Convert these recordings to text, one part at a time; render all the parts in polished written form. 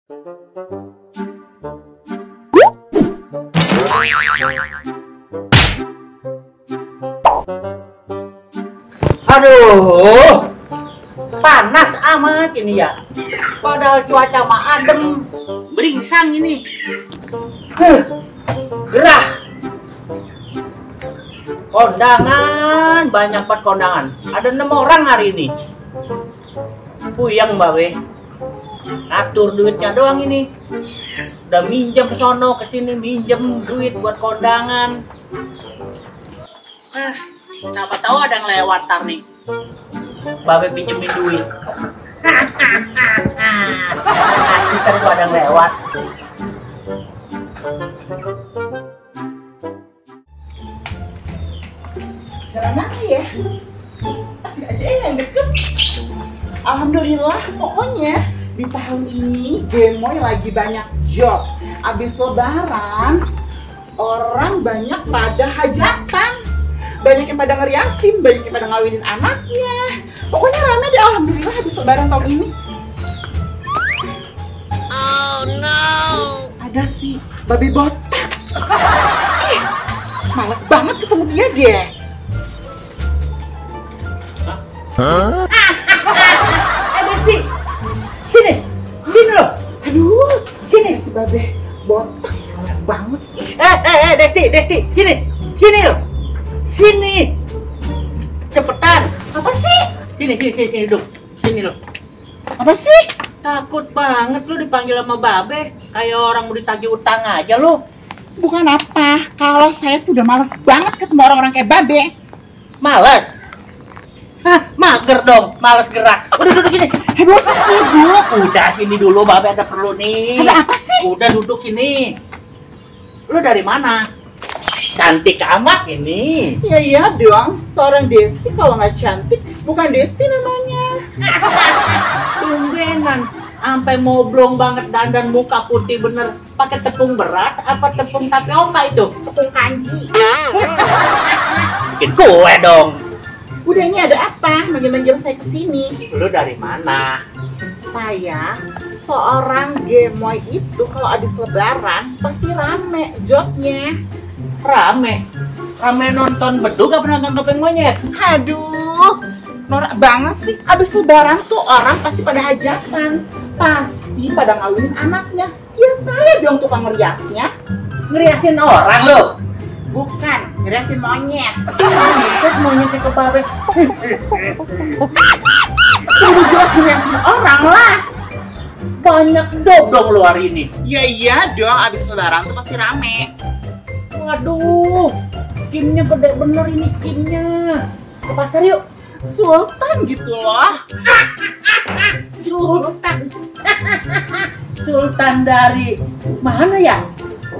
Aduh, panas amat ini ya. Padahal cuaca mah adem, beringsang ini. Gerah. Kondangan, banyak banget kondangan. Ada 6 orang hari ini. Puyeng Mbak Be. Ngatur duitnya doang ini. Udah minjem ke sono, ke sini minjem duit buat kondangan. Siapa tahu ada yang lewat tar nih. Mbak Be pinjemin duit. Ntar gua ada yang lewat. Jalan mana ya? Asik aja yang deket. Alhamdulillah, pokoknya di tahun ini Gemoy lagi banyak job. Abis lebaran, orang banyak pada hajatan. Banyak yang pada ngeriasin, banyak yang pada ngawinin anaknya. Pokoknya rame deh, alhamdulillah habis lebaran tahun ini. Oh no! Ada si babi botak. Males banget ketemu dia deh. Desti, sini loh. Aduh, sini si babe botak, males banget. Desti, sini loh. Sini, cepetan. Apa sih? Sini duduk. Sini loh. Apa sih? Takut banget lu dipanggil sama babe, kayak orang mau ditagih utang aja lu. Bukan apa, kalau saya tuh udah males banget ketemu orang-orang kayak babe. Males? Hah, mager dong, males gerak. Udah duduk sini. Aduh, saya sibuk. Udah sini dulu, babe ada perlu nih. Ada apa sih? Udah duduk sini. Lu dari mana? Cantik amat ini. Ya iya dong, seorang Desti kalau nggak cantik bukan Desti namanya. Tumbenan, sampai moblong banget dandan, muka putih bener. Pakai tepung beras apa tepung tapioka itu? Tepung kanji. Bikin kue dong. Udah, ini ada apa? Manggil-manggil saya kesini. Lu dari mana? Saya seorang Gemoy itu kalau habis lebaran pasti rame jobnya. Rame nonton bedug apa nonton topeng monyet? Aduh, norak banget sih. Abis lebaran tuh orang pasti pada hajatan. Pasti pada ngawinin anaknya. Ya saya dong tukang ngeriasnya. Ngeriasin orang lo? Bukan, ngeriasin monyet. Monyet ke babe. Udah jelas ngeriasin orang lah. Banyak dong lu hari ini. Ya iya dong, abis lebaran tuh pasti rame. Waduh, skinnya gede bener ini skinnya. Ke pasar yuk. Sultan gitu loh. Sultan. Sultan dari mana ya?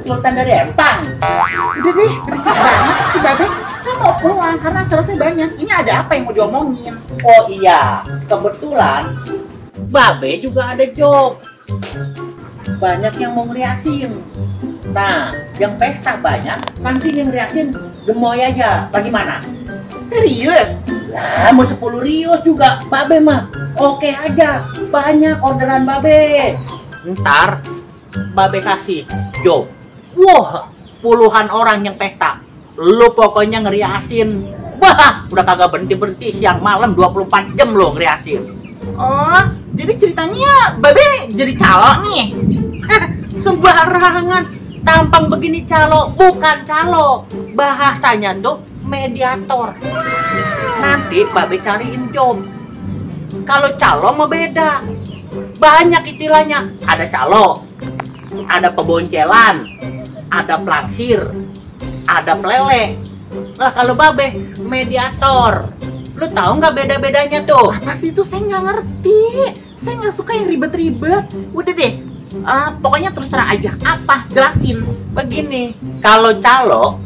Sultan dari Empang. Udah deh, berisik banget si babe. Saya mau pulang karena acara saya banyak. Ini ada apa yang mau diomongin? Oh iya, kebetulan babe juga ada job. Banyak yang mau ngeriasin. Nah, yang pesta banyak, nanti yang ngeriasin Gemoy aja. Bagaimana? Serius? Lah, mau 10 rius juga, babe mah. Oke aja, banyak orderan babe. Ntar, babe kasih job. Wah, puluhan orang yang pesta. Lu pokoknya ngeriasin. Wah, udah kagak berhenti-berhenti siang malam 24 jam lo ngeriasin. Oh, jadi ceritanya babe jadi calo nih? Sembarangan. Tampang begini calo, bukan calo. Bahasanya tuh mediator. Nanti babe cariin job. Kalau calo mah beda. Banyak istilahnya. Ada calo, ada peboncelan, ada pelaksir, ada pelele. Nah, kalau babe mediator. Lu tahu nggak beda-bedanya tuh? Apa sih itu? Saya nggak ngerti. Saya nggak suka yang ribet-ribet. Udah deh, pokoknya terus terang aja. Apa? Jelasin. Begini, kalau calo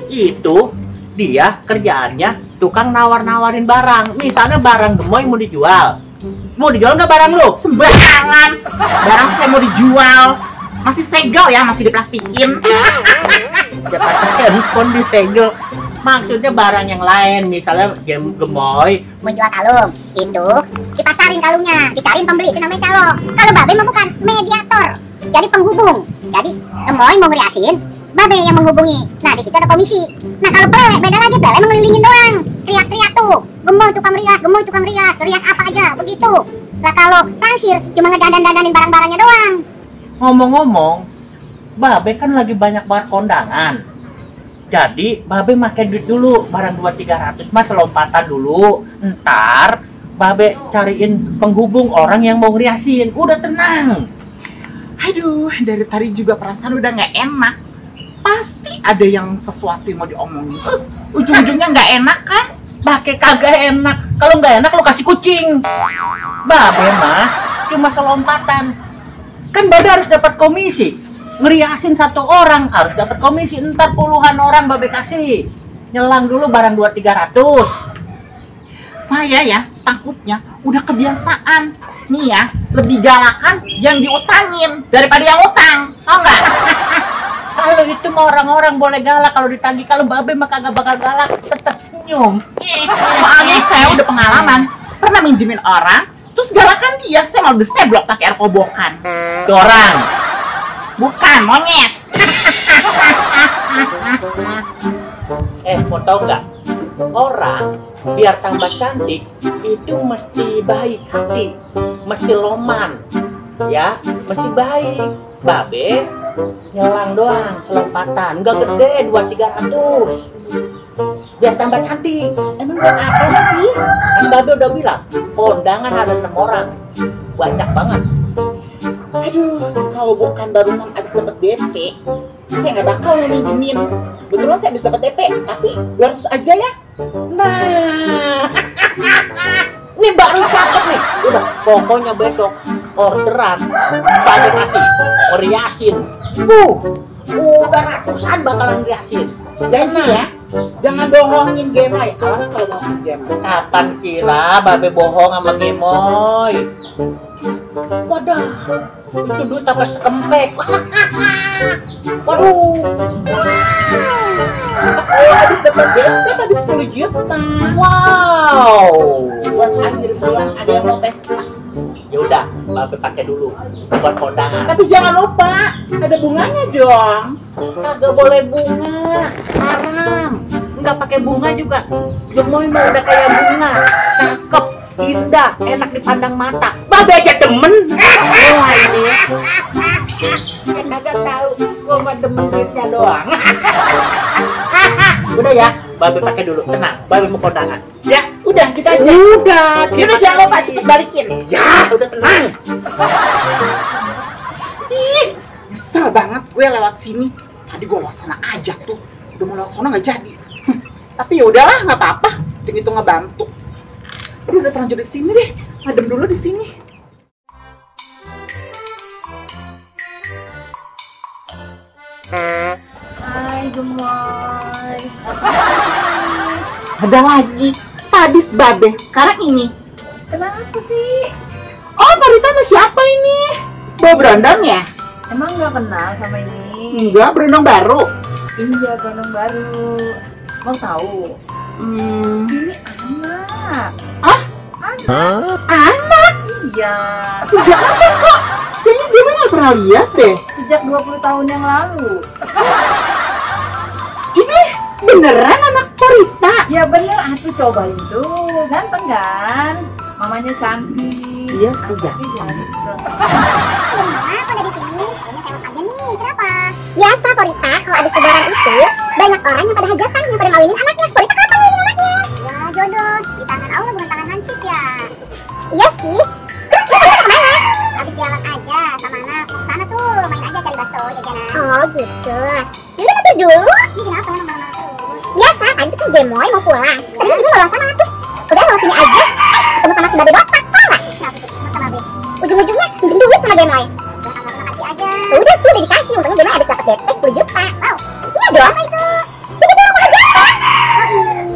itu dia kerjaannya tukang nawar-nawarin barang. Misalnya barang Gemoy mau dijual. Mau dijual nggak barang lu? Sembarangan. Barang saya mau dijual. Masih segel ya, masih diplastikin. Jakarta handphone disegel. Maksudnya barang yang lain, misalnya Gemoy menjual kalung, itu dipasarin kalungnya, dicariin pembeli, itu namanya calo. Kalau babe mah bukan, mediator, jadi penghubung. Jadi Gemoy mau ngeriasin, Babe yang menghubungi. Nah di situ ada komisi. Nah kalau Pelek beda lagi, Pelek mengelilingin doang, teriak-teriak tuh. Gemoy tukang rias, rias apa aja begitu. Nah kalau Lansir cuma ngedandan-dandanin barang-barangnya doang. Ngomong-ngomong, Babe kan lagi banyak banget kondangan. Jadi Babe makan duit dulu, barang 200-300 mas lompatan dulu. Ntar Babe cariin penghubung orang yang mau ngeriasin. Udah tenang. Aduh, dari tadi juga perasaan udah nggak enak. Pasti ada yang sesuatu yang mau diomongin. Ujung-ujungnya nggak enak kan? Pakai kagak enak. Kalau nggak enak lo kasih kucing. Babe mah cuma selompatan. Kan Babe harus dapat komisi. Ngeriasin satu orang harus dapat komisi. Entar puluhan orang Babe kasih. Nyelang dulu barang 200-300. Saya ya takutnya udah kebiasaan. Nih ya, lebih galakan yang diutangin daripada yang utang. Tau nggak? Kalau itu mah orang-orang boleh galak kalau ditagih. Kalau Babe mah kagak bakal galak, tetap senyum. Soalnya saya udah pengalaman pernah minjemin orang, terus galakan dia, saya malah diseblok pakai air kobokan. Itu orang. Bukan monyet. Mau tau nggak? Orang biar tambah cantik itu mesti baik hati, mesti loman, ya, mesti baik. Babe nyelang doang selompatan, nggak gede 200-300. Biar tambah cantik. Emang buat apa sih? Kan Babe udah bilang kondangan ada 6 orang, banyak banget. Aduh, kalau bukan barusan abis dapet DP, saya nggak bakal minjemin. Betulan saya abis dapet DP, tapi 200 aja ya. Nah, ini baru cakep nih. Udah, pokoknya besok orderan Babe kasih, ngeriasin. Udah ratusan bakalan ngeriasin. Janji ya, jangan bohongin Gemoy. Awas kalau bohongin Gemoy. Kapan kira Babe bohong sama Gemoy? Wadah, itu duit tambah sekempek. Waduh. Habis dapat DP tadi 10 juta. Wow. Buat akhir bulan ada yang mau pesta. Ya udah, Babe pakai dulu buat kondangan. Tapi jangan lupa ada bunganya dong. Kagak boleh bunga, haram. Nggak pakai bunga juga. Gemoy mah udah kayak bunga, cakep, indah, enak dipandang mata. Babe aja demen. Wah ini. Kan kagak tahu, gua mah demen duitnya doang. Udah ya, Babe pakai dulu, tenang. Babe mau kondangan. Ya, udah kita aja. Udah, Udah jangan lupa cepet balikin. Ya, udah tenang. Ih, nyesel banget gue lewat sini. Tadi gue lewat sana aja tuh. Udah mau lewat sana nggak jadi. Tapi ya udahlah, nggak apa-apa. Itu ngebantu. Aduh, udah terlanjur di sini deh. Madem dulu di sini. Hai Gemoy. Ada lagi. Habis Babe. Sekarang ini. Kenapa sih? Oh, Pak Rita sama siapa ini? Bawa berondong ya? Emang nggak kenal sama ini? Enggak, berondong baru. Iya, gondong baru. Mau tahu? Ini anak. Ah? Anak? Anak? Iya. Sejak kapan kok? Kayaknya dia nggak pernah lihat deh. Sejak 20 tahun yang lalu. Ini beneran anak Korita? Ya bener, atuh cobain tuh. Ganteng kan? Mamanya cantik. Iya sih, Tapi ganteng. Kenapa ada di sini? Kayaknya sewot aja nih. Kenapa? Biasa Korita kalau ada lebaran itu banyak orang yang pada hajatan yang pada ngawinin anaknya. Korita kapan ngawinin anaknya? Ya jodoh di tangan Allah bukan tangan Hansip ya. Iya sih. Terus Korita kemana? Habis jalan aja sama anak. Mau kesana tuh main aja cari bakso jajanan. Oh gitu. Yaudah nanti dulu. Ini kenapa emang marah-marah terus? Biasa tadi tuh Gemoy mau pulang. Tadi dulu bawa sama terus. Udah bawa sini aja. Ketemu sama si Babe botak. Tau gak? Kenapa tuh sama Babe? Ujung-ujungnya minjem duit sama Gemoy. Udah sih udah dikasih, untungnya Gemoy habis dapet DP 10 juta. Wow, iya dong. Apa itu? Jadi dorong mau hajatan. Oh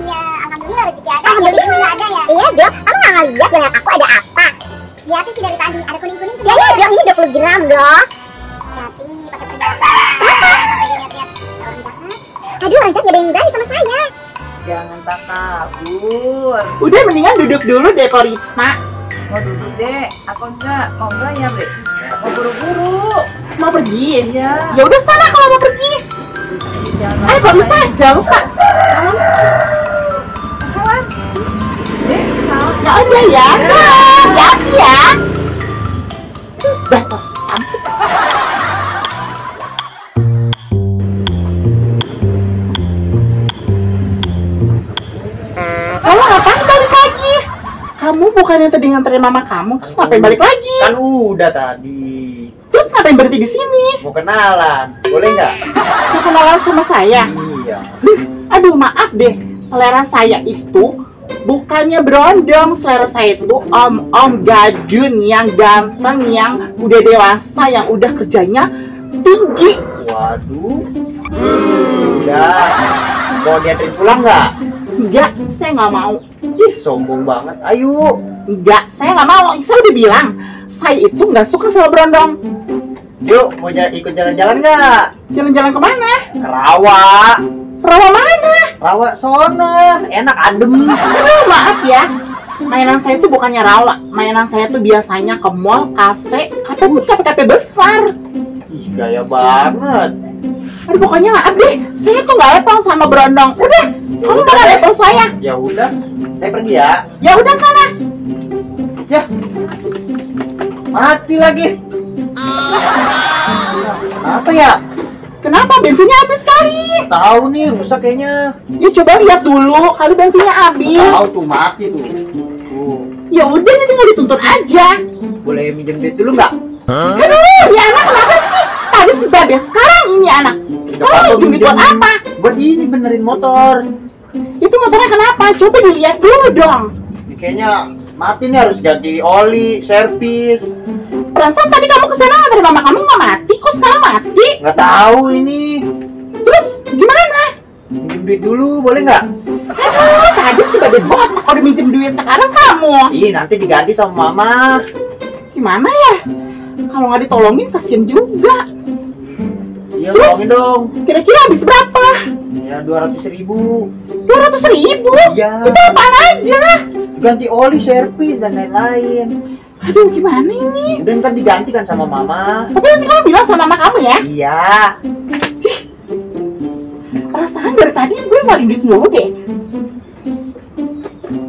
iya, alhamdulillah rezeki ada. Alhamdulillah ada ya. Iya Jo, kamu nggak ngeliat dengan aku ada apa? Lihatin sih dari tadi, ada kuning-kuning tuh. Ya Jo, ini 20 gram loh. Hati, pakai perhiasan. Kenapa? Lihat-lihat. Aduh, orang jahat ngebein berani sama saya. Jangan tak kabur. Udah mendingan duduk dulu deh Korita. Mau duduk dek? Apa enggak? Mau enggak ya Bre? Mau buru-buru. Mau pergi? Iya. Ya udah sana kalau mau pergi. Ayo Pak Mita, jangan lupa. Salam. Salam. Salam. Ya udah ya. Hati ya. Dasar cantik. Kamu ngapain balik lagi? Kamu bukannya tadi nganterin mama kamu, terus ngapain balik lagi? Kan udah tadi. Terus ngapain berhenti di sini? Mau kenalan, boleh nggak? Mau kenalan sama saya? Iya. Aduh maaf deh, selera saya itu bukannya berondong. Selera saya itu om-om gadun yang ganteng, yang udah dewasa, yang udah kerjanya tinggi. Waduh. Udah. Mau dianterin pulang nggak? Enggak, saya nggak mau. Ih, sombong banget. Ayo. Enggak, saya nggak mau. Saya udah bilang, saya itu nggak suka sama berondong. Yuk, mau ikut jalan-jalan nggak? Jalan-jalan kemana? Ke Rawa. Rawa mana? Rawa sono. Enak, adem. Aduh, maaf ya. Mainan saya itu bukannya rawa. Mainan saya tuh biasanya ke mall, kafe besar. Ih, gaya banget. Aduh, pokoknya maaf deh. Saya tuh nggak level sama berondong. Udah, kamu bakal level saya. Ya udah, saya pergi ya. Ya udah sana. Ya. Mati lagi. Kenapa ya? Kenapa bensinnya habis kali? Tahu nih, rusak kayaknya. Ya coba lihat dulu, kali bensinnya habis. Tahu tuh, mati tuh. Tuh. Ya udah, ini tinggal dituntun aja. Boleh minjem duit dulu nggak? Aduh, ini anak kenapa sih? Tadi si Babe, sekarang ini anak. Kamu minjem duit buat apa? Buat ini benerin motor. Itu motornya kenapa? Coba dilihat dulu dong. Ini kayaknya mati nih, harus ganti oli, servis. Perasaan tadi kamu kesana nganterin mama kamu nggak mati, kok sekarang mati? Nggak tahu ini. Terus gimana? Minjem duit dulu, boleh nggak? Aduh, tadi si Babe botak udah minjem duit, sekarang kamu. Ih, nanti diganti sama mama. Gimana ya? Kalau nggak ditolongin kasian juga. Iya, Terus? tolongin dong. Kira-kira habis berapa? Ya, 200.000. 200.000? Iya. Itu apaan aja? Ganti oli, servis, dan lain-lain. Aduh, gimana ini? Udah ntar diganti kan sama mama. Tapi nanti kamu bilang sama mama kamu ya? Iya. Perasaan dari tadi gue ngeluarin duit mulu deh.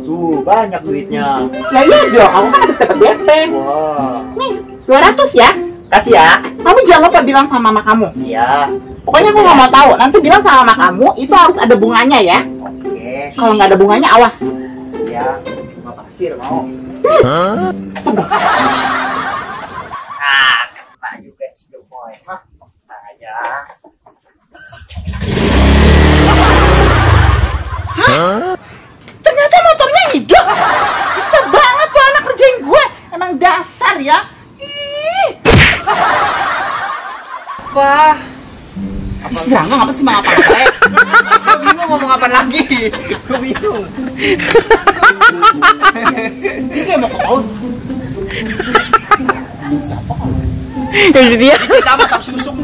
Tuh, banyak duitnya. Ya iya dong, aku kan habis dapat DP. Wah. Nih, 200 ya. Kasih ya. Kamu jangan lupa bilang sama mama kamu. Iya. Pokoknya aku nggak mau tahu. Nanti bilang sama mama kamu, itu harus ada bunganya ya. Oke. Kalau nggak ada bunganya, awas. Iya. Mau pasir mau. Sebel. Ah, kena juga si Gemoy. Hah, aja. Ternyata motornya hidup. Bisa banget tuh anak kerjain gue. Emang dasar ya. Ih. Wah. Ih, Rangga ngapa sih mengapa? Gue bingung ngomong apa lagi. Gue bingung. Jadi kayak mau ke tahun. Kasih dia. Kita masak susuk.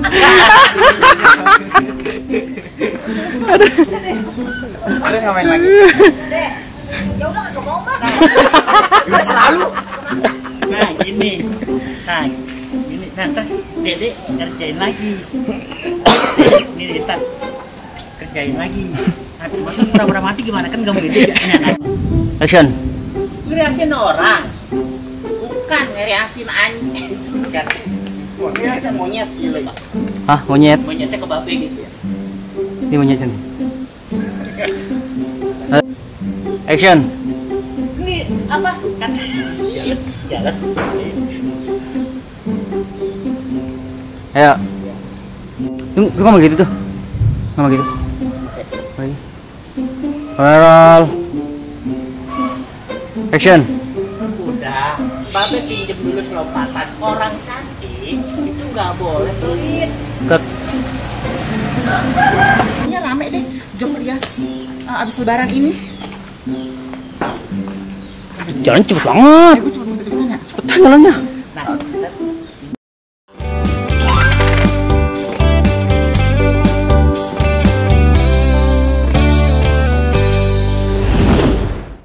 Terus ngapain lagi? Ya udah nggak mau Mbak. Udah selalu. Nah gini, nah ntar Dede kerjain lagi. Ini ntar kerjain lagi. Nanti motor pura-pura mati gimana, kan kamu Dede ya. Action. Ngeriasin orang. Bukan ngeriasin anjing. Kan Ngeriasin monyet gitu, Pak. Hah, monyet? monyetnya ke babe gitu ya. Ini monyet ini. Action. Ini apa? Kan Jalan. Ayo. Lu ngomong gitu tuh. Ngomong gitu. Lagi. Roll. Action. Udah, babe pinjem dulu selompatan. Orang cantik itu nggak boleh pelit. Cut. ini rame deh. Jom rias abis lebaran ini. Jalan cepet banget. Gue cuma minta cepetan ya. Cepetan jalannya.